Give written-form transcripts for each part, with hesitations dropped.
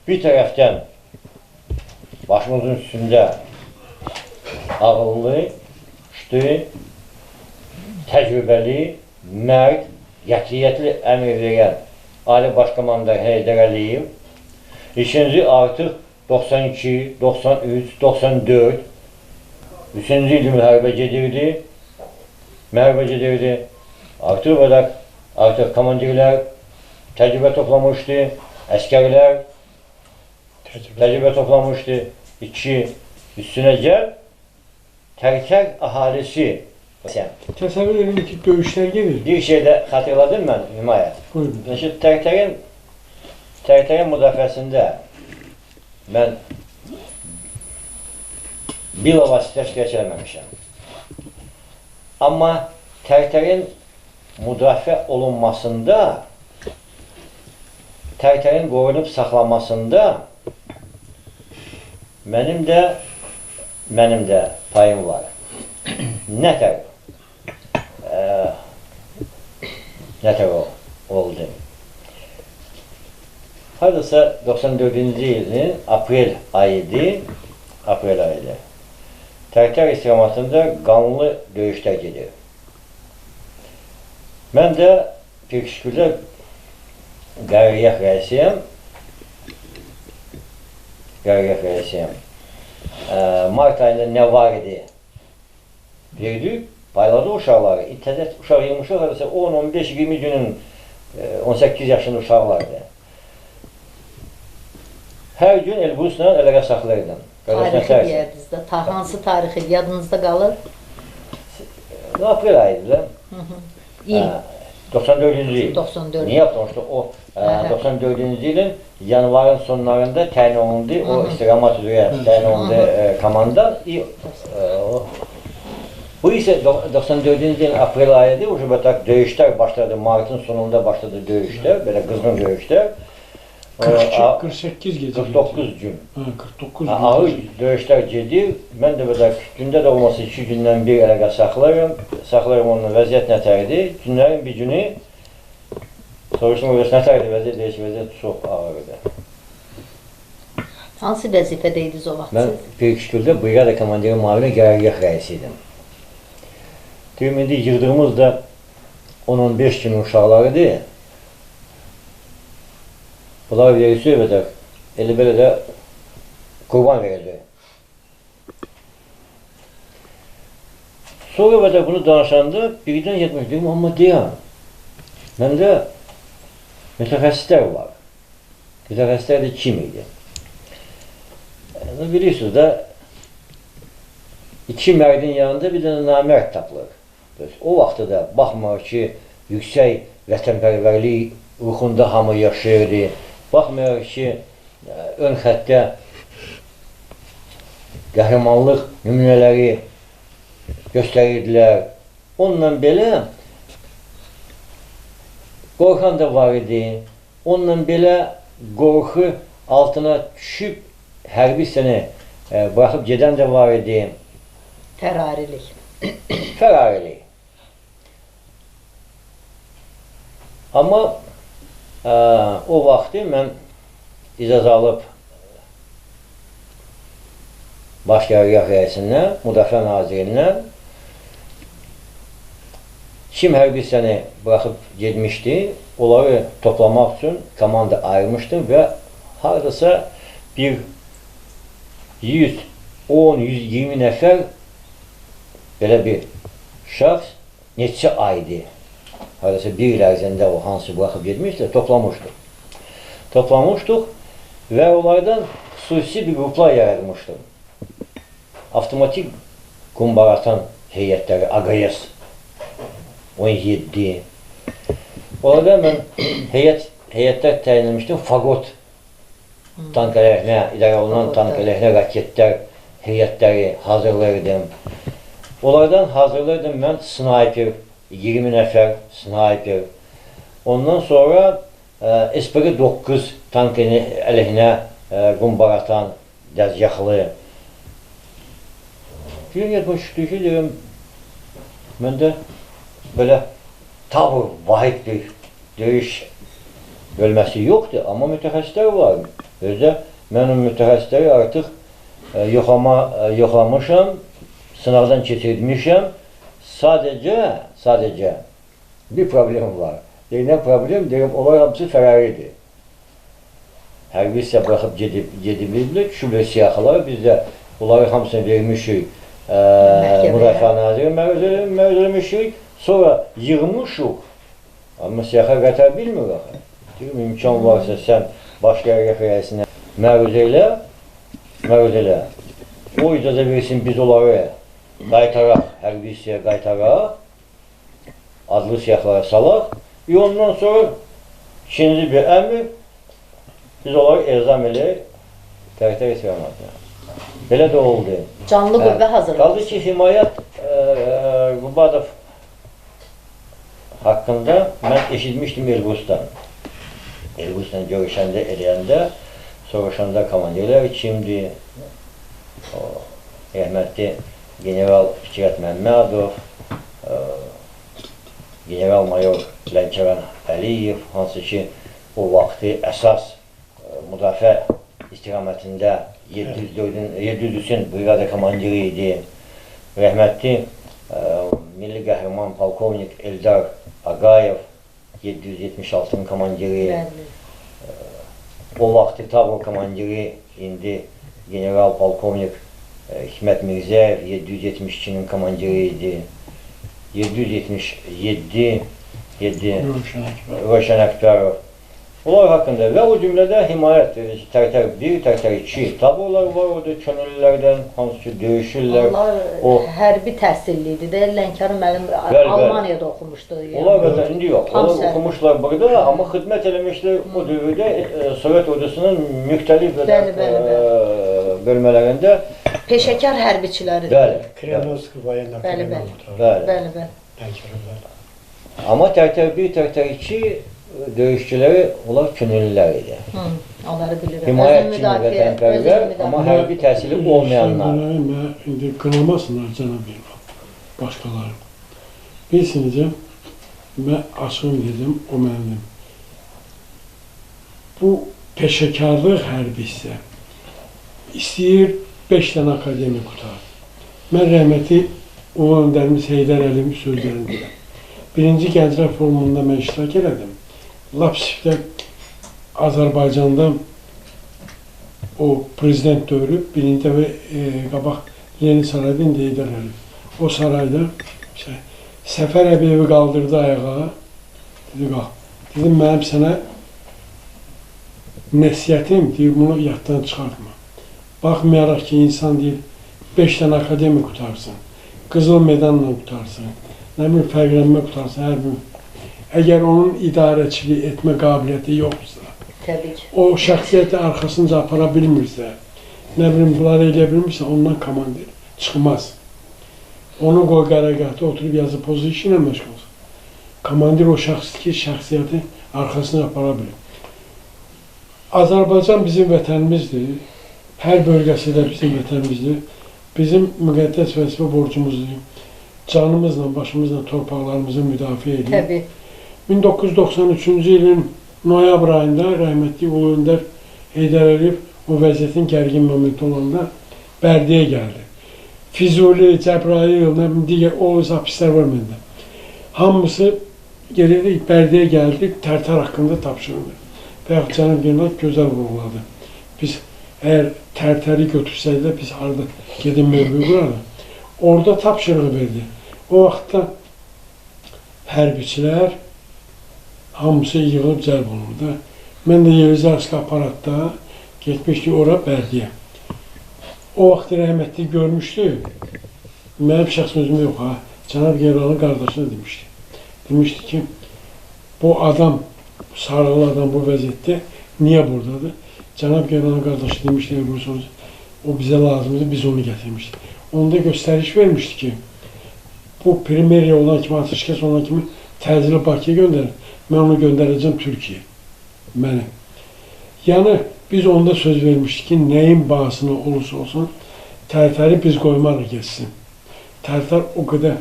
Bir tərəfdən başımızın üstündə ağıllı, güclü, təcrübəli, mərd, qətiyyətli əmr verən Ali Baş Komandan Heydər Əliyev. İkinci artıq 92, 93, 94, üçüncü il müharibə gedirdi. Müharibə gedirdi. Artıq qədər artıq komandirlər təcrübə toplamışdı, əskərlər təcrübə toplamışdı. İki, üstünə gəl, Tərtər əhalisi. Təsəvvür edin ki, döyüşlər gedir. Bir şey də xatırladım mən, Hümayə. Buyurun. Tərtərin müdafiəsində mən bilavasitə iştirak eləməmişəm. Amma Tərtərin müdafiə olunmasında, Tərtərin qorunub saxlanmasında mənim də payım var. Nətər oldu? Hardasa 94-cü ilin aprel ayıydı. Aprel ayıydı. Tərtər istiqamətində qanlı döyüşlər gedir. Mən də Pirkişgüldə qərargah rəisiyəm. Qərargah rəisiyəm. Mart ayında nə var idi? Verdi, payladı uşaqları. Təzə uşaq yığmışıq, hardasa 10, 15, 20 günün 18 yaşında uşaqlardı. Hər gün Elbrusla əlaqə saxlayırdım. Tarixi deyərdiniz də, hansı tarixi yadınızda qalır? Aprel ayıydı da. İl? 94-cü il. 94. Niyə yaptım? O 94-cü ilin yanvarın sonlarında təyin olundu, o istiqamat üzrə təyin olundu komandan. Bu isə 94-cü ilin aprel ayıydı, döyüşlər başladı, martın sonunda başladı döyüşlər, belə qızğın döyüşlər. 48 gecə. 49 gün. 49 gün. Ağır döyüşlər gedir. Mən də belə gündə də olmasa 2 gündən bir əlaqə saxlayıram. Saxlayıram onunla, vəziyyət nətərdir. Günlərin bir günü soruşdum, nətərdir vəziyyət, deyir ki, vəziyyət çox ağırdır. Hansı vəzifədə idiniz o vaxt siz? Mən Pirkişgüldə brigada komandiri müavini qərargah rəisi idim. Deyim, indi yığdığımız da 10-15 günün uşaqlarıdır. Bunlar verisi ödək, elə belə də qurban verəcək. Sonra və də bunu danışanda birdən yetmiş, deyim, amma deyəm, məndə mütəxəssislər var. Mütəxəssislər də kim idi? Bilirsiniz də, iki mərdin yanında bir dənə namərd tapılır. O vaxtda da baxmayaraq ki, yüksək vətənpərvərlik ruhunda hamı yaşayırdı. Baxmayaraq ki, ön xəttdə qəhrəmanlıq nümunələri göstərirdilər. Onunla belə qorxan da var idi. Onunla belə qorxu altına düşüb hərbi hissəni bıraxıb gedən də var idi. Fərarilik. Fərarilik. Amma o vaxtı mən icazə alıb Baş Qərargah rəisindən, Müdafiə Nazirindən kim hərbi hissəni buraxıb getmişdi, onları toplamaq üçün komanda ayırmışdım və hardasa bir 110-120 nəfər belə bir şəxs neçə aydı. Hardasa bir il ərzində o hansı buraxıb getmişdi, toplamışdıq. Toplamışdıq və onlardan xüsusi bir qruplar yaratmışdım. Avtomatik qumbaratan heyətləri, AQS 17. Orada mən heyətlər təyin etmişdim, Fagot tank əleyhinə, idarə olunan tank əleyhinə raketlər heyətləri hazırlayırdım. Onlardan hazırlayırdım mən snayper, 20 nəfər snayper. Ondan sonra SPG-9 tank əleyhinə qumbaratan dəzgahlı. Bir yadıma düşdü ki, deyirəm, məndə belə tabur, vahid bir döyüş bölməsi yoxdur, amma mütəxəssislər var. Özdə mən o mütəxəssisləri artıq yoxlamışam, sınaqdan keçirmişəm. Sadəcə bir problem var. Deyilən problem, deyirəm, onlar hamısı fəraridir. Hərbi hissə bıraxıb gediblər, düşüblər siyahılar. Biz də onları hamısını vermişik Müdafiə Naziri məruz eləmişik. Sonra yığmışıq, amma siyaha qaytara bilmir axı. Deyirəm, imkan varsa sən Baş Qərargah rəisinə məruz elə. O icazə versin, biz onları qaytaraq, hərbi hissəyə qaytaraq, adlı siyahılara salaq. Ondan sonra ikinci bir əmr, biz onları elzam eləyək Tərtər istiqamətına. Belə də oldu. Canlı qüvvə hazırladı. Qaldı ki, Himayət Qubadov haqqında mən eşitmişdim Elbrusdan. Elbrusla görüşəndə, eləyəndə, soruşanda komandirlər kimdir? O, rəhmətli General Fikrət Məmmədov, General-mayor Lənkəran Əliyev, hansı ki, o vaxtı əsas müdafiə istiqamətində 703-ün brigada komandiri idi. Rəhmətli milli qəhrəman polkovnik Eldar Ağayev, 776-ın komandiri. O vaxtı tabur komandiri indi general polkovnik Hikmət Mirzəyev, 772-nin komandiri idi. 777 Rövşən Əkbərov. Onlar haqqında və o cümlədə himayət, Tərtər 1, Tərtər 2 taburlar var orada könüllülərdən, hansı ki döyüşürlər. Onlar hərbi təhsilli idi də, Lənkəran müəllim Almaniyada oxumuşdu. Onlar da indi yox, onlar oxumuşlar burada, amma xidmət eləmişlər o dövrdə Sovet ordusunun müxtəlif bölmələrində. Peşəkar hərbiçiləri. Bəli. Kremlovski voyenna. Bəli, bəli. Bəli, Amma Tərtər 1, Tərtər 2 döyüşçüləri, onlar könüllülər idi. Onları bilirəm. Himayət kimi vətənpərvər, amma hərbi təhsili olmayanlar. İndi qınamasınlar cənab başqaları. Bilsin necə, mən açığım dedim, o mənimdir. Bu peşəkarlıq hərbi hissə istəyir 5 dənə akademiya qutar. Mən rəhmətli Ulu Öndərimiz Heydər Əliyevin sözlərini deyirəm. Birinci Gənclər Forumunda mən iştirak elədim. Lap sifdə Azərbaycanda o prezident dövrü, birinci dəfə qabaq Lenin sarayda, indi Heydər Əliyev. O sarayda Səfər Əbiyevi qaldırdı ayağa, dedi qalx. Dedim, mənim sənə nəsihətim, deyir, bunu yaddan çıxartma. Baxmayaraq ki, insan deyir, 5 dənə akademi qutarsın, qızıl medanla qutarsın, nə bilim, fərqlənmə qutarsın, hər bir. Əgər onun idarəçiliyi etmə qabiliyyəti yoxsa, o şəxsiyyəti arxasınca apara bilmirsə, nə bilim, bunları eləyə bilmirsə, ondan komandir çıxmaz. Onu qoy qərargahda oturub yazı pozu işi ilə məşğul olsun. Komandir o şəxsdir ki, şəxsiyyəti arxasına apara bilir. Azərbaycan bizim vətənimizdir. Hər bölgəsi də bizim vətənimizdir. Bizim müqəddəs vəzifə borcumuzdur. Canımızla, başımızla torpaqlarımızı müdafiə edir. Təbii. 1993-cü ilin noyabr ayında rəhmətli Ulu Öndər Heydər Əliyev o vəziyyətin gərgin momenti olanda Bərdiyə gəldi. Füzuli, Cəbrayıl, nə bilim, digər o zapislər var məndə. Hamısı gelirdi, Bərdiyə gəldi, Tərtər haqqında tapşırıldı. Və yaxud cənab general gözəl vurğuladı. Biz əgər Tərtəri götürsəydi də biz harada gedin mövqe qurarıq. Orada tapşırığı verdi. O vaxtda hərbiçilər hamısı yığılıb cəlb olurdu. Mən də Yelizarski aparatda getmişdik ora Bərdiyə. O vaxt rəhmətli görmüşdü, mənim şəxs özümə yox ha, cənab generalın qardaşına demişdi. Demişdi ki, bu adam, bu sarılı adam bu vəziyyətdə niyə buradadır? Cənab generalın qardaşı demişdi, o bizə lazımdır, biz onu gətirmişdik. Onda göstəriş vermişdi ki, bu primeriya olan kimi, atəşkəs olan kimi təcili Bakıya göndərir. Mən onu göndərəcəm Türkiyə, mənə. Yəni, biz onda söz vermişdik ki, nəyin bahasına olursa olsun, Tərtəri biz qoymarıq getsin. Tərtər o qədər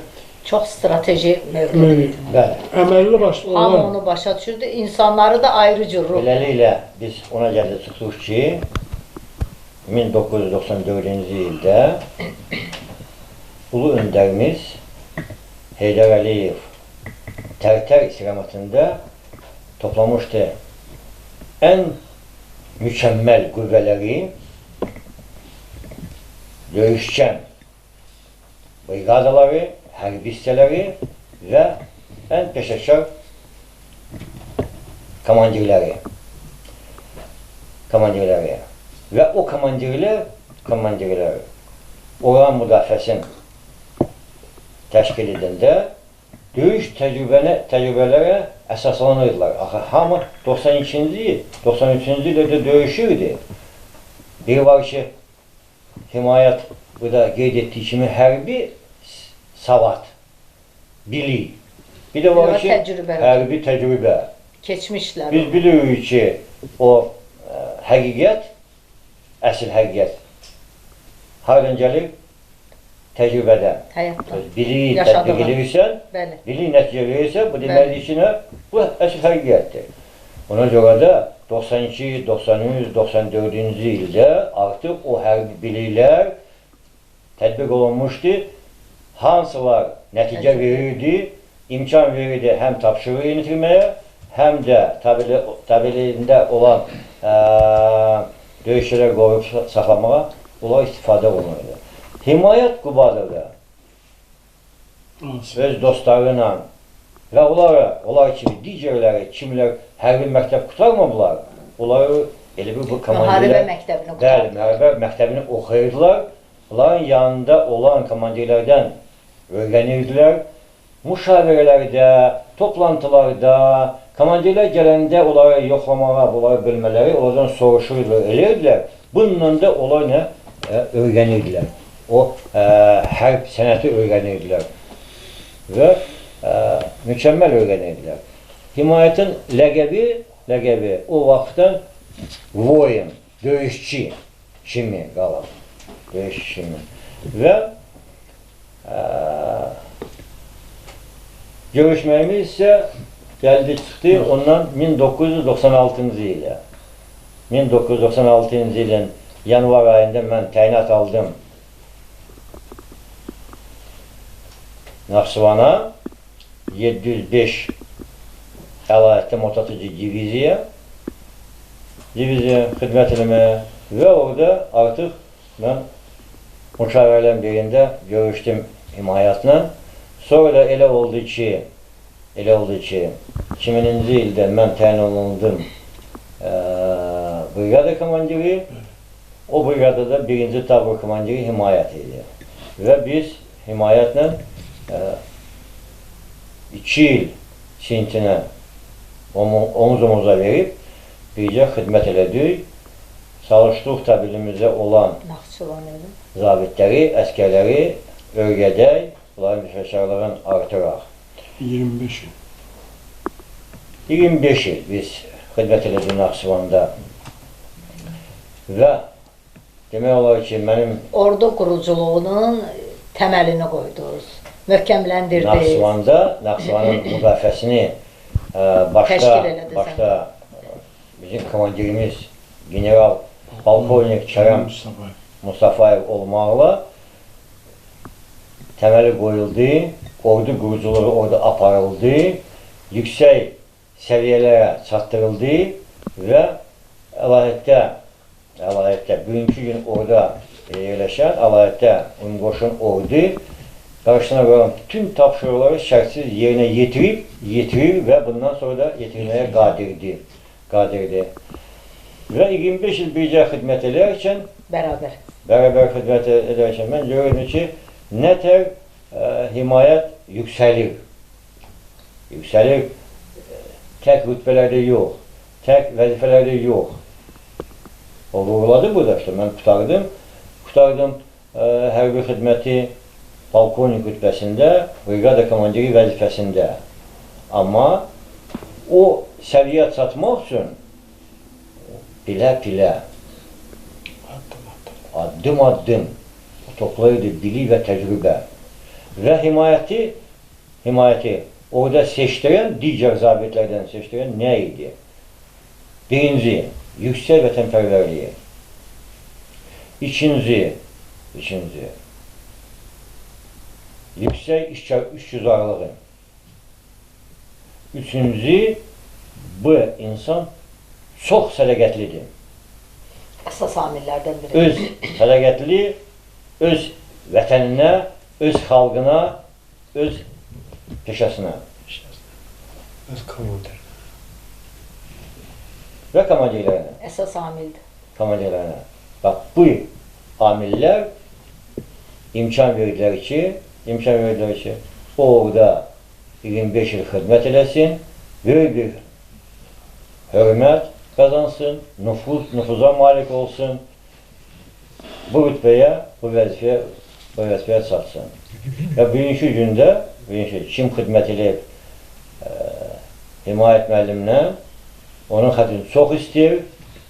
Çox strateji mövqe idi. Bəli. Əməlli başlı olan. Hamı onu başa düşürdü. İnsanları da ayrı cür ruh. Beləliklə biz ona gəldi çıxdıq ki, 1994-cü ildə Ulu öndərimiz Heydər Əliyev Tərtər istiqamətində toplamışdı ən mükəmməl qüvvələri, döyüşkən briqadaları, hərbi hissələri və ən peşəkar komandirləri. Və o komandirlər oran müdafiəsini təşkil edəndə döyüş təcrübələrə əsaslanırdılar. Axı, hamı 92-ci il, 93-cü ildə döyüşürdü. Bir var ki, Himayət burada qeyd etdiyi kimi hərbi savad, bilik. Bir də var ki, hərbi təcrübə. Keçmişlər. Biz bilirik ki, o həqiqət, əsl həqiqət hardan gəlir? Təcrübədən. Həyatdan. Biliyi tətbiq edirsən, biliyi nəticə verirsən, bu deməkdir ki, bu əsl həqiqətdir. Ona görə də 92, 93, 94-cü ildə artıq o hərbi biliklər tətbiq olunmuşdu. Hansılar nəticə verirdi, imkan verirdi həm tapşırığı yetirməyə, həm də təbilində olan döyüşçülər qoruyub saxlamağa onlar istifadə olunurdu. Himayət Qubadov da öz dostları ilə və onlar kimi digərləri, kimlər hərbi məktəb qurtarmadılar, onları elə bir bu komandirlər, müharibə məktəbini qurtardılar. Bəli, müharibə məktəbini oxuyurdular. Onların yanında olan komandirlərdən öyrənirdilər. Müşavirələrdə, toplantılarda, komandirlər gələndə onları yoxlamağa, onları bölmələri onlardan soruşurdular, eləyirdilər. Bununla da onlar nə öyrənirdilər. O hərb sənəti öyrənirdilər və mükəmməl öyrənirdilər. Himayətin ləqəbi o vaxtdan voyin, döyüşçü kimi qalır. Döyüşçü kimi. Və görüşməyimiz isə gəldi çıxdı ondan 1996-cı ilə. 1996-cı ilin yanvar ayında mən təyinat aldım Naxçıvana, 705 əlahətdə motatıcı diviziya xidmət eləməyə və orada artıq mən müşavirələrin birində görüşdüm Himayətlə. Sonra da elə oldu ki, 2000-ci ildə mən təyin olundum brigada komandiri, o briqadada birinci tabur komandiri Himayət idi. Və biz Himayətlə 2 il sintinə omuz omuza verib bircə xidmət elədik. Çalışdıq təbilimizdə olan zabitləri, əskərləri öyrədək, bunların peşəkarlığını artıraq. 25 il. 25 il biz xidmət elədik Naxçıvanda və demək olar ki, mənim ordu quruculuğunun təməlini qoydunuz, möhkəmləndirdiniz. Naxçıvanda, Naxçıvanın müdafiəsini başda bizim komandirimiz general polkovnik Kərəm Mustafayev olmaqla təməli qoyuldu, ordu quruculuğu orada aparıldı, yüksək səviyyələrə çatdırıldı və əlahətdə bugünkü gün orada yerləşən əlahətdə Ümumqoşun ordu qarşısına qoyulan bütün tapşırıqları şərtsiz yerinə yetirir və bundan sonra da yetirməyə qadirdir. Və 25 il bircə xidmət edərkən, bərabər xidmət edərkən mən görürüm ki, nətər himayət yüksəlir. Yüksəlir tək rütbələrdə yox, tək vəzifələrdə yox. O vuruladı burada işte, mən qurtardım hərbi xidməti polkovnik rütbəsində, brigada komandiri vəzifəsində. Amma o səviyyə çatmaq üçün pilə-pilə, addım-addım toplayırdı bilik və təcrübə. Və himayəti Himayəti orada seçdirən, digər zabitlərdən seçdirən nə idi? Birinci, yüksək vətənpərvərliyi. İkinci, yüksək işgüzarlığı. Üçüncü, bu insan çox sədaqətlidir. Əsas amillərdən biri. Öz sədaqətli, öz vətəninə, öz xalqına, öz peşəsinə. Öz komandirlərinə. Və komandirlərinə. Əsas amildir. Komandirlərinə. Bax, bu amillər imkan verdilər ki, o orada 25 il xidmət eləsin, böyük bir hörmət qazansın, nüfuza malik olsun, bu rütbəyə, bu vəzifəyə çatsın. Və bugünkü gündə, kim xidmət eləyib Himayət müəllimlə, onun xətrini çox istəyir,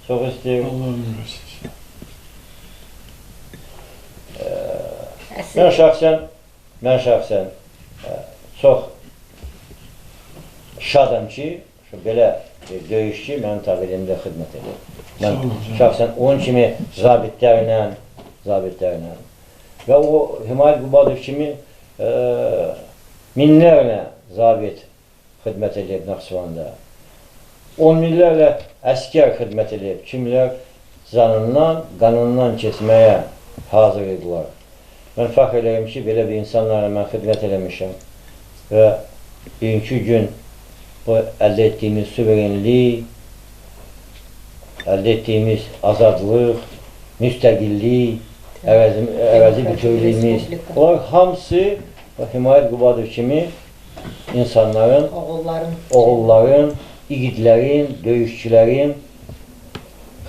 çox istəyir. Allah ömür versin. Mən şəxsən çox şadam ki, belə bir döyüşçü mənim tabeliyimdə xidmət edir. Mən şəxsən onun kimi zabitlərlə və o Himayət Qubadov kimi minlərlə zabit xidmət edib Naxçıvanda. On minlərlə əskər xidmət edib, kimlər canından, qanından keçməyə hazır idilər. Mən fəxr edirəm ki, belə bir insanlarla mən xidmət eləmişəm və bugünkü gün bu əldə etdiyimiz suverenlik, əldə etdiyimiz azadlıq, müstəqillik, ərazi bütövlüyümüz, onlar hamısı Himayət Qubadov kimi insanların, oğulların, igidlərin, döyüşçülərin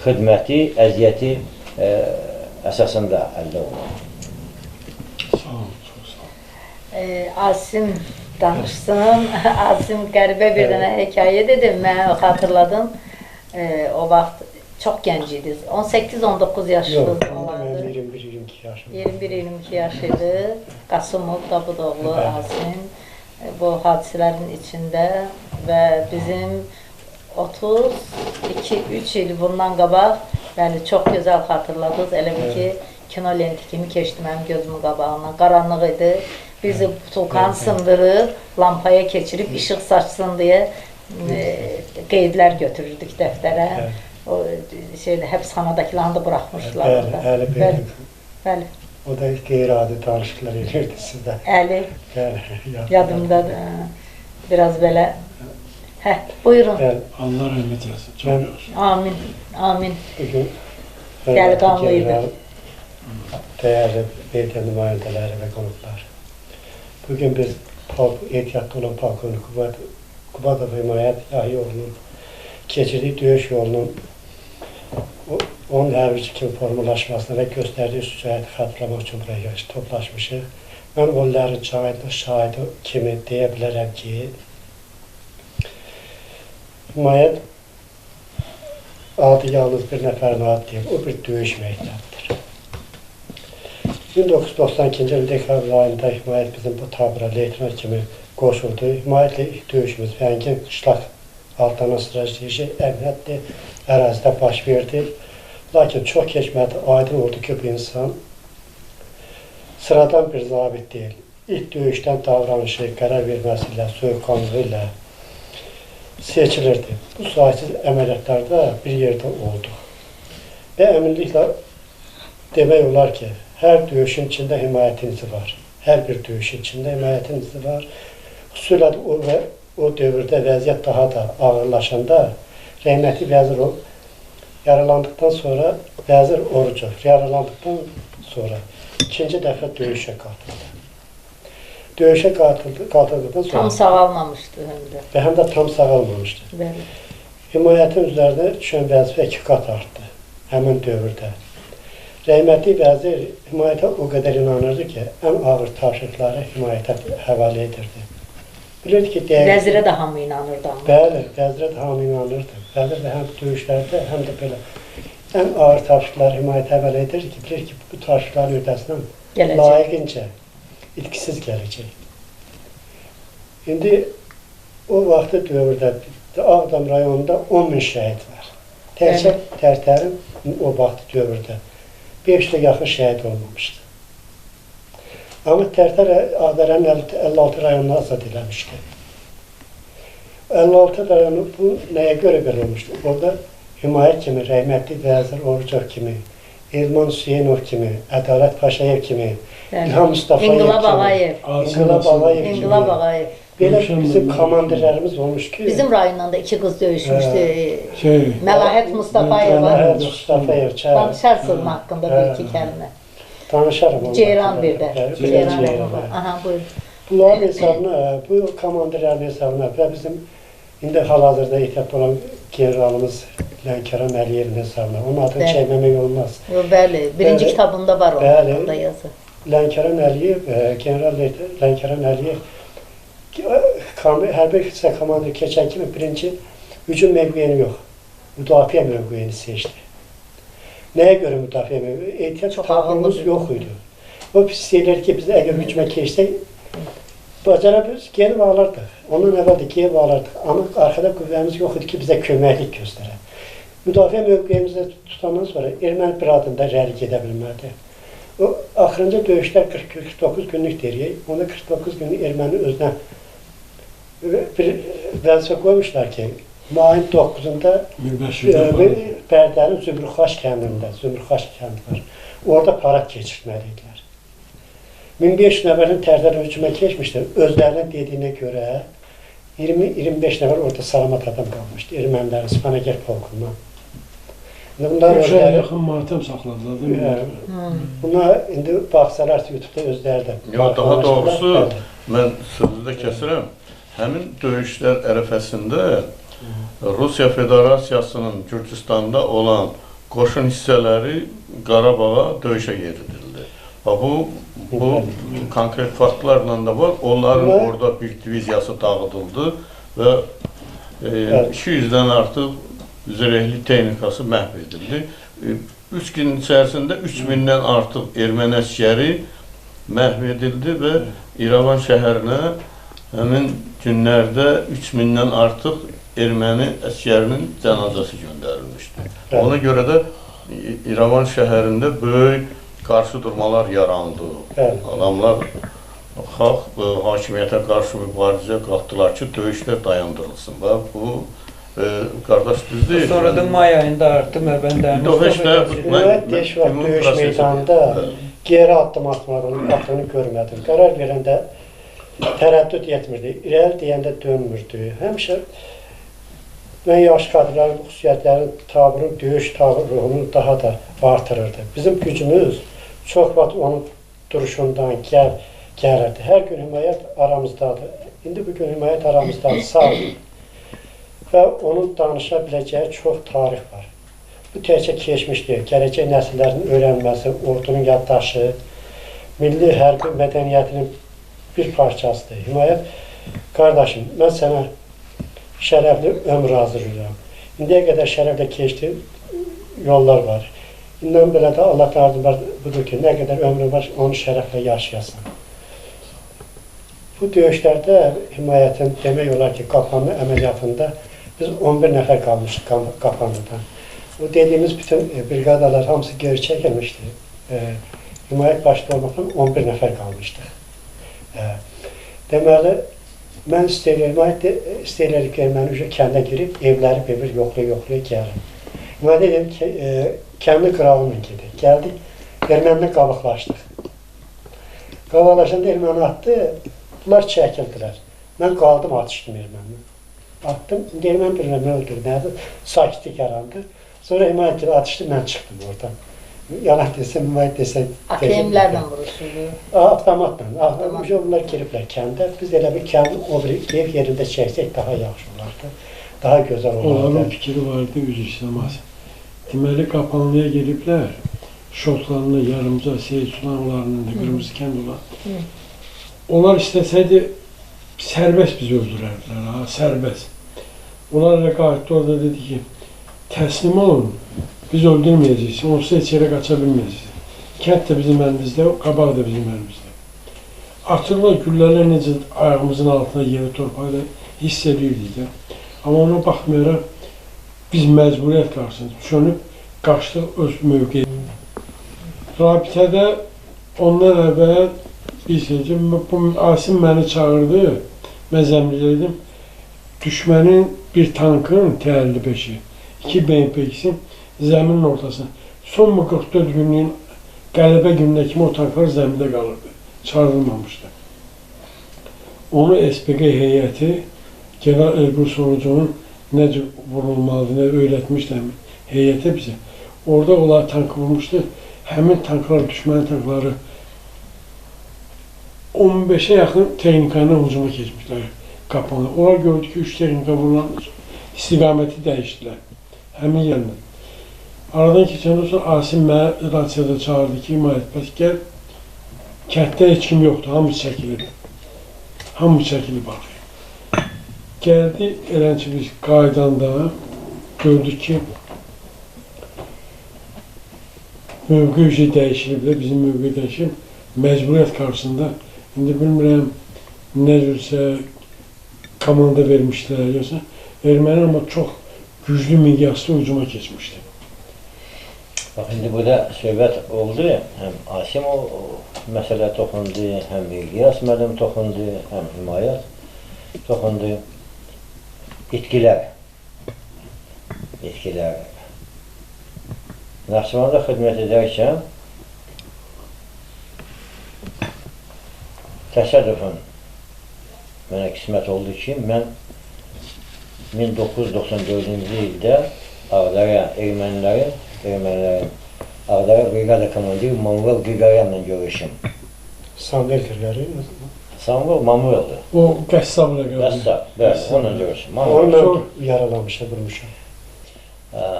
xidməti, əziyyəti əsasında əldə olunur. Sağ olun, çox sağ olun. Asim danışsın. Asim qəribə bir dənə hekayə dedi, mən xatırladım. O vaxt çox gənc idiniz. 18-19 yaşınız olardı. Yox, 21-22 yaşım. 21-22 yaş idi. Qasımov Dabudoğlu Asim bu hadisələrin içində və bizim 32-3 il bundan qabaq, yəni çox gözəl xatırladınız. Elə bil ki, kino lenti kimi keçdi mənim gözümün qabağından. Qaranlıq idi. Bizi butulkanı sındırıb, lampaya keçirib, işıq saçsın deyə qeydlər götürürdük dəftərə. O şeydə, həbsxanadakılarını da buraxmışdılar orada. Əli bəy. Bəli. O da qeyri-adi danışıqlar edirdi sizdə. Əli. Bəli. Yadımdadır. Biraz belə. Hə, buyurun. Allah rəhmət eləsin. Çox yaxşı. Amin. Amin. Bugün Delikanlı idi. Dəyərli media nümayəndələri və qonaqlar. Bugün biz ehtiyatda olan polkovnik Qubadov Himayət Yahyaoğlunun keçirdiyi döyüş yolunun onun hərbiçi kimi formalaşmasına və göstərdiyi şücaəti xatırlamaq üçün buraya toplaşmışıq. Mən onların şahidi kimi deyə bilərəm ki, Himayət adı yalnız bir nəfərin adı deyil, o bir döyüş məktəbidir. 1992-ci il dekabr ayında Himayət bizim bu tabura leytenant kimi qoşuldu. Himayətlə ilk döyüşümüz Vəngin Qışlaq adlanan strateji əhəmiyyətli ərazidə baş verdi. Lakin çox keçmədi, aydın oldu ki, bu insan sıradan bir zabit deyil. İlk döyüşdən davranışı, qərar verməsi ilə, soyuqqanlığı ilə seçilirdi. Bu saysız əməliyyatlarda bir yerdə olduq. Və əminliklə demək olar ki, hər döyüşün içində himayətin izi var. Hər bir döyüşün içində himayətin izi var. Xüsusilə o dövrdə vəziyyət daha da ağırlaşanda rəhmətli vəzir yaralandıqdan sonra vəzir Orucov yaralandıqdan sonra ikinci dəfə döyüşə qatıldı. Döyüşə qatıldıqdan sonra... Tam sağalmamışdı həm də. Və həm də tam sağalmamışdı. Bəli. Himayətin üzərinə düşən vəzifə 2 qat artdı həmin dövrdə. Rəhmətli vəzir himayətə o qədər inanırdı ki, ən ağır tapşırıqları himayətə həvalə edirdi. Bilirdi ki, dəqiq... Vəzirə də hamı inanırdı amma. Bəli, vəzirə də hamı inanırdı. Vəzir də həm döyüşlərdə, həm də belə ən ağır tapşırıqları himayətə həvalə edirdi ki, bilir ki, bu tapşırıqların öhdəsindən layiqincə itkisiz gələcək. İndi o vaxtı dövrdə Ağdam rayonunda 10 min şəhid var. Təkcə Tərtərin o vaxtı dövrdə 500-ə yaxın şəhid olmamışdı. Amma Tərtər Ağdərənin 56 rayonunu azad eləmişdi. 56 rayonu bu nəyə görə belə olmuşdu? Orada Himayət kimi, rəhmətli Vəzir Orucov kimi, Elman Hüseynov kimi, Ədalət Paşayev kimi, İlham Mustafayev kimi, İnqilab Ağayev kimi. İnqilab Ağayev. Belə bizim komandirlərimiz olmuş ki... Bizim rayondan da iki qız döyüşmüşdü. Məlahət Mustafayeva. Məlahət Mustafayev. Danışarsın onun haqqında bir iki kəlmə. Danışarım onun. Ceyran bir də. Ceyran. Aha, buyur. Bunların hesabına, bu komandirlərin hesabına və bizim indi hal-hazırda ehtiyatlı olan generalımız Lənkəran Əliyevin hesabına. Onun adını çəkməmək olmaz. Bəli, birinci kitabında var onun haqqında yazı. Lənkəran Əliyev, general Lənkəran Əliyev hərbi hissə komandir keçən kimi birinci hücum mövqeyini yox, müdafiə mövqeyini seçdi. Nəyə görə müdafiə mövqeyi? Ehtiyat taburumuz yox idi. O pis deyirlər ki, biz əgər hücuma keçsək, bacara biz gedib alırdıq. Ondan əvvəl də gedib alırdıq. Amma arxada qüvvəmiz yox idi ki, bizə köməklik göstərə. Müdafiə mövqeyimizi tutandan sonra erməni bir adımda irəli gedə bilmədi. O axırıncı döyüşlər 49 günlük deyirik. Onda 49 günlük erməni özünə bir vəzifə qoymuşlar ki, mayın 9-unda Bərdənin Zümrüxaş kəndində, Zümrüxaş kəndi var. Orada parad keçirtməli idilər. 1500 nəfərin Tərtər hücuma keçmişdir. Özlərinin dediyinə görə 20-25 nəfər orada salamat adam qalmışdı. Ermənilərin Spanagert polkundan. Bunlar özləri yaxın matəm saxladılar, değil mi? Buna indi baxsalar YouTube'da özləri də. Yox, daha doğrusu mən sözü də kəsirəm. Həmin döyüşlər ərəfəsində Rusiya Federasiyasının Gürcüstanda olan qoşun hissələri Qarabağa döyüşə yeridildi. Bu konkret faktlarla da var. Onların orada bir diviziyası dağıdıldı və 200-dən artıq zirehli texnikası məhv edildi. 3 gün içərisində 3000-dən artıq erməni əsgəri məhv edildi və İrəvan şəhərinə həmin günlərdə 3000-dən artıq erməni əsgərinin cənazəsi göndərilmişdi. Ona görə də İrəvan şəhərində böyük qarşı durmalar yarandı. Adamlar, xalq hakimiyyətə qarşı mübarizə qalxdılar ki, döyüşlər dayandırılsın və bu qardaş düz deyil. Sonra da may ayında artıq Mərbənd Ümumiyyət döyüş meydanında geri addım atmadığını, axırını görmədim. Qərar verəndə tərəddüd etmirdi, irəli deyəndə dönmürdü. Həmişə mən yaş kadrların xüsusiyyətlərini, taburun, döyüş ruhunu daha da artırırdı. Bizim gücümüz çox vaxt onun duruşundan gəlirdi. Hər gün himayət aramızdadır. İndi bugün himayət aramızdadır, sağdır. Və onun danışa biləcəyi çox tarix var. Bu təkcə keçmiş deyil, gələcək nəsillərin öyrənməsi, ordunun yaddaşı, milli hərbi mədəniyyətinin bir parçasıdır. Himayət, qardaşım, mən sənə şərəfli ömür hazırlayıram. İndiyə qədər şərəflə keçdi yollar var. İndən belə də Allahdan arzu var budur ki, nə qədər ömrün var, onu şərəflə yaşayasan. Bu döyüşlərdə himayətin demək olar ki, Qapanlı əməliyyatında biz 11 nəfər qalmışdıq Qapanlıdan. O dediyimiz bütün briqadalar hamısı geri çəkilmişdi. Himayət başda olmaqla 11 nəfər qalmışdıq. Deməli, mən istəyirəm, istəyirəm ki, erməni kəndə girib, evləri bir-bir yoxlaya-yoxlaya gəlir. Himayət dedim ki, kəndin qırağıyla gedik. Gəldik, ermənini qabaqlaşdıq. Qabaqlaşanda erməni atdı, bunlar çəkildilər. Mən qaldım, atışdım ermənini. Atdım, indi erməni bilmirəm, nə öldürdü, nədir? Sakitlik yarandı. Sonra himayət gibi atışdı, mən çıxdım oradan. Yalan desəm, himayət desəm... AKM-lərlə vuruşuldu? Avtomatla. Bunlar giriblər kəndə. Biz elə bir kəndin o bir ev yerində çəksək daha yaxşı olardı. Daha gözəl olardı. Onların fikri vardı, üzr istəməz. Deməli, Qapanlıya geliblər. Şotlanlı, Yarımca, Seyid Sulanlarının da qırmızı kənd olan. Onlar istəsəydi sərbəst bizi öldürərdilər, ha, sərbəst. Onlar elə qayıtdı orada dedi ki, təslim olun, biz öldürməyəcəksiniz, onsuz heç yerə qaça bilməyəcəksiniz. Kənd də bizim əlimizdə, qabaq da bizim əlimizdə. Atırlar güllələr necə ayağımızın altına yeri torpaqda hiss edirdik də. Amma ona baxmayaraq biz məcburiyyət qarşısında çönüb qaçdıq öz mövqeyi. Rabitədə ondan əvvəl bilirsiniz ki, bu Asim məni çağırdı, mən zəmbildə dedim, düşmənin bir tankın T-55-i, 2 BMP-si zəminin ortasına. Son bu 44 günlüyün qələbə gününə kimi o tanklar zəmində qalırdı, çağırılmamışdı. Onu SPQ heyəti General Elbrus Orucovun nə cür vurulmalıdır, nə öyrətmişdi həmin heyətə bizə. Orada onlar tankı vurmuşdu. Həmin tanklar, düşmənin tankları 15-ə yaxın texnika ilə hücuma keçmişlər qapanı. Onlar gördü ki, 3 texnika vurulandan sonra istiqaməti dəyişdilər. Həmin yerlə. Aradan keçəndən sonra Asim mənə radiyada çağırdı ki, Himayət, bəs gəl, kənddə heç kim yoxdur, hamı çəkilib. Hamı çəkilib arxaya. Gəldi, elən ki, biz qaydanda gördük ki, mövqe şey dəyişilib də, bizim mövqe dəyişilib, məcburiyyət qarşısında, indi bilmirəm, nə cürsə komanda vermişdilər, yoxsa erməni amma çox güclü miqyaslı hücuma keçmişdi. Bax, indi burada söhbət oldu, həm Asim o məsələ toxundu, həm İlyas müəllim toxundu, həm Himayət toxundu. İtkilər. İtkilər. Naxçıvanda xidmət edərkən təsadüfən mənə qismət oldu ki, mən 1994-cü ildə Ağdara ermənilərin Ağdara brigada komandiri Manuel Griqoryanla görüşüm. Samuel Griqoryan. Samuel Manuel'dir. O qəssabla görüşüm. Qəssab, bəli, onunla görüşüm. Onu mən yaralamışam, vurmuşam.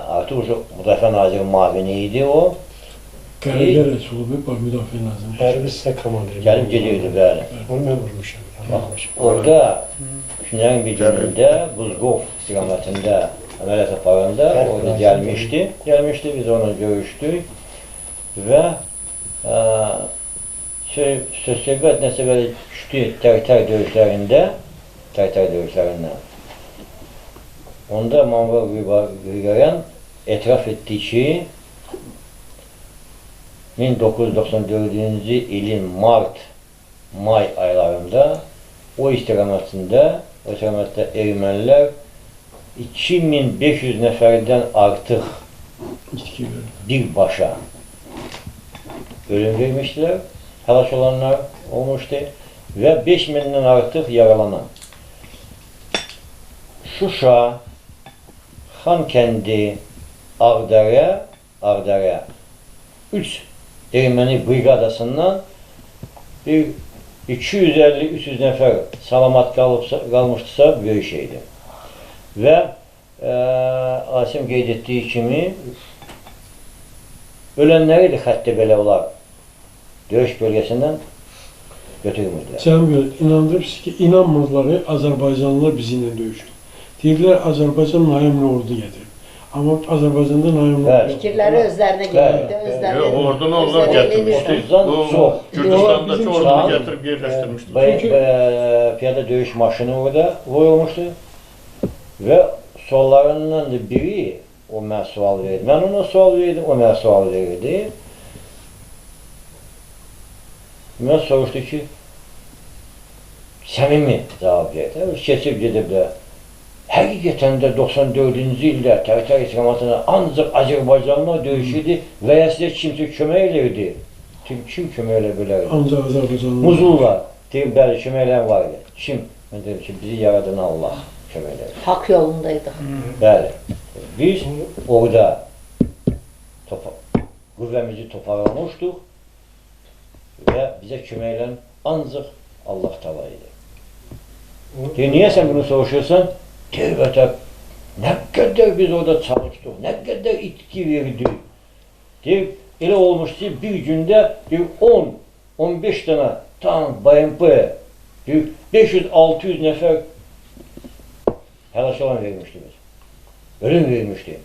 Artıq Müdafiə Naziri mavini idi o. Qərargah rəisi olub, bax, Müdafiə Naziri. Hərbi hissə komandiri. Gəlib gedirdi, bəli. Onu mən vurmuşam, yaralamışam. Orada günlərin bir günündə Buzqov istiqamətində əməliyyat aparanda orada gəlmişdi. Gəlmişdi, biz onunla görüşdük və söz söhbət nəsə belə düşdü Tərtər döyüşlərində, Tərtər döyüşlərindən. Onda Manuel Griqoryan etiraf etdi ki, 1994-cü ilin mart-may aylarında o istiqamətində ermənilər 2500 nəfərdən artıq birbaşa ölüm vermişdilər, həlak olanlar olmuşdu və 5000-dən artıq yaralanan. Şuşa, Xankəndi, Ağdara 3 erməni briqadasından bir 250-300 nəfər salamat qalmışdısa böyük şeydir. Və Asim qeyd etdiyi kimi ölənləri də xətti belə olar döyüş bölgəsindən götürmürdülər. Cəmil, inandırırsınız ki, inanmırdılar ki, Azərbaycanlılar bizimlə döyüşür. Deyirlər, Azərbaycan naimli ordu gətirib. Amma Azərbaycanda naimli ordu yoxdur. Fikirləri özlərinə gəlirdi, özləri. Yox, ordunu onlar gətirmişdi. Gürcüstandakı ordunu gətirib yerləşdirmişdilər. Piyada döyüş maşını orada vurulmuşdu və suallarından da biri o mənə sual verirdi. Mən ona sual verirdim, o mənə sual verirdi. Mən soruşdu ki, səmimi cavab verdi. Keçib gedib də, həqiqətən də 94-cü ildə Tərtər istiqamətində ancaq Azərbaycanlılar döyüşürdü və ya sizə kimsə kömək elirdi. Kim kömək elə bilərdi? Ancaq Azərbaycanlılar. Muzullar, deyir, bəli, kömək elən var idi. Kim? Mən deyim ki, bizi yaradan Allah kömək elədi. Haqq yolundaydıq. Bəli. Biz orada qüvvəmizi toparlamışdıq və bizə kömək elən ancaq Allah Taala idi. Deyir, niyə sən bunu soruşursan? Deyir, vətən, nə qədər biz orada çalışdıq, nə qədər itki verdik. Deyir, elə olmuşdu ki, bir gündə bir 10-15 dənə tank, BMP, bir 500-600 nəfər həlak olan vermişdi biz. Ölüm vermişdi.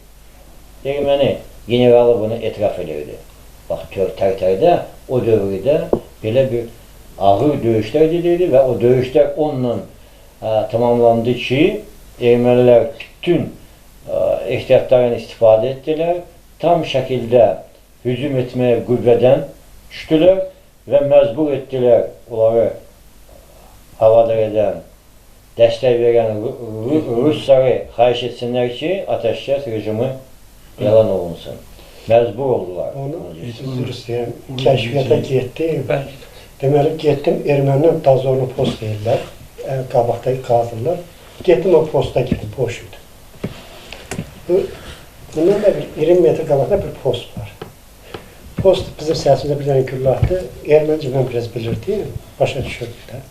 Erməni generalı bunu etiraf edirdi. Bax, Tərtərdə, o dövrdə belə bir Ağır döyüşlər gedirdi və o döyüşlər onunla tamamlandı ki, ermənilər bütün ehtiyatlarını istifadə etdilər. Tam şəkildə hücum etməyə qüvvədən düşdülər və məcbur etdilər onları havadar edən, dəstək verən Rusları xahiş etsinlər ki, atəşkəs rejimi yalan olunsun. Məcbur oldular. Onu üzr istəyirəm. Kəşfiyyata getdim. Deməli, getdim, erməninin dazorlu post deyirlər. Qabaqda qazırlar. Getdim, o posta girdim, boş idi. Bundan da bir 20 metr qabaqda bir post var. Post bizim səsimizə bir dənə güllə atdı. Erməncə mən biraz bilirdim, başa düşürdüm də.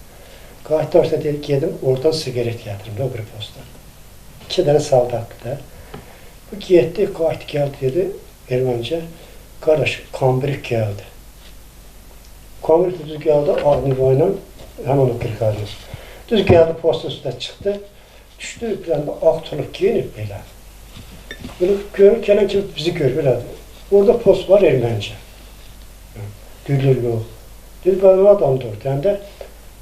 Qayıtdı orada dedi, gedim oradan sigaret gətirim də o bir postdan. 2 dənə saldatdı da. Bu getdi, qayıtdı, gəldi dedi erməncə. Qardaş, Kambrik gəldi. Kambrik düz gəldi, Ağniva ilə, həmin o Qriqoryan. Düz gəldi, postun üstünə çıxdı. Düşdü, bir dənə ağ tulub geyinib belə. Belə görür, gələn kimi bizi görür, belədir. Orada post var erməncə. Gülür yox. Dedi, bəli, adamdır. Deyəndə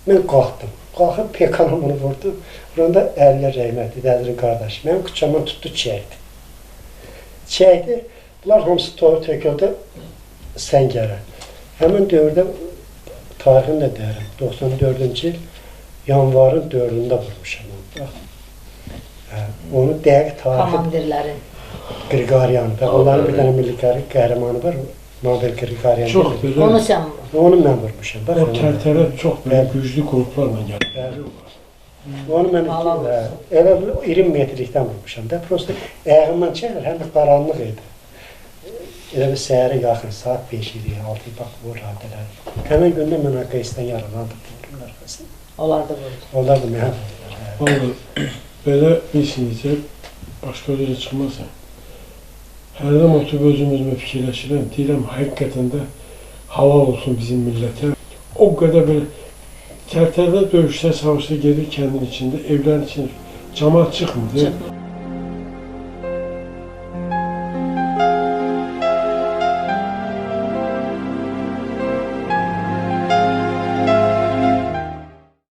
mən qalxdım. Qalxıb PK-la bunu vurdum. Vuranda Əliyyə rəhmətli, Dəzirin qardaşı. Mənim kuçamdan tutdu, çəkdi. Çəkdi. Bunlar hamısı toru töküldü səngərə. Həmin dövrdə tarixini də deyirəm. 94-cü il yanvarın 4-ündə vurmuşam onu. Bax. Onu dəqiq tarixi... Komandirlərin. Qriqoryan. Onların bir dənə milli qəhrəmanı var. Nobel Qriqoryan. Çox belə. Onu sən vur. Onu mən vurmuşam. Bax, o Tərtərə çox belə güclü qruplarla gəldi. Onu mən elə 20 metrlikdən vurmuşam da. Prosta ayağımdan çəkir, həm də qaranlıq idi. Elə bir səhərə yaxın, saat 5 idi, 6 idi, bax bu radələr. Həmin gündə mən AKS-dən yaralandım. Onlar da vurdu. Onlar da mənə vurdular. Vallahi, belə bilsin ki, başqa özə çıxmazsan. Hərdən oturub özüm-özümə fikirləşirəm, deyirəm, həqiqətən də halal olsun bizim millətə. O qədər belə Tərtərdə döyüşlər, savaşlar gedir kəndin içində, evlərin içində. Camaat çıxmır.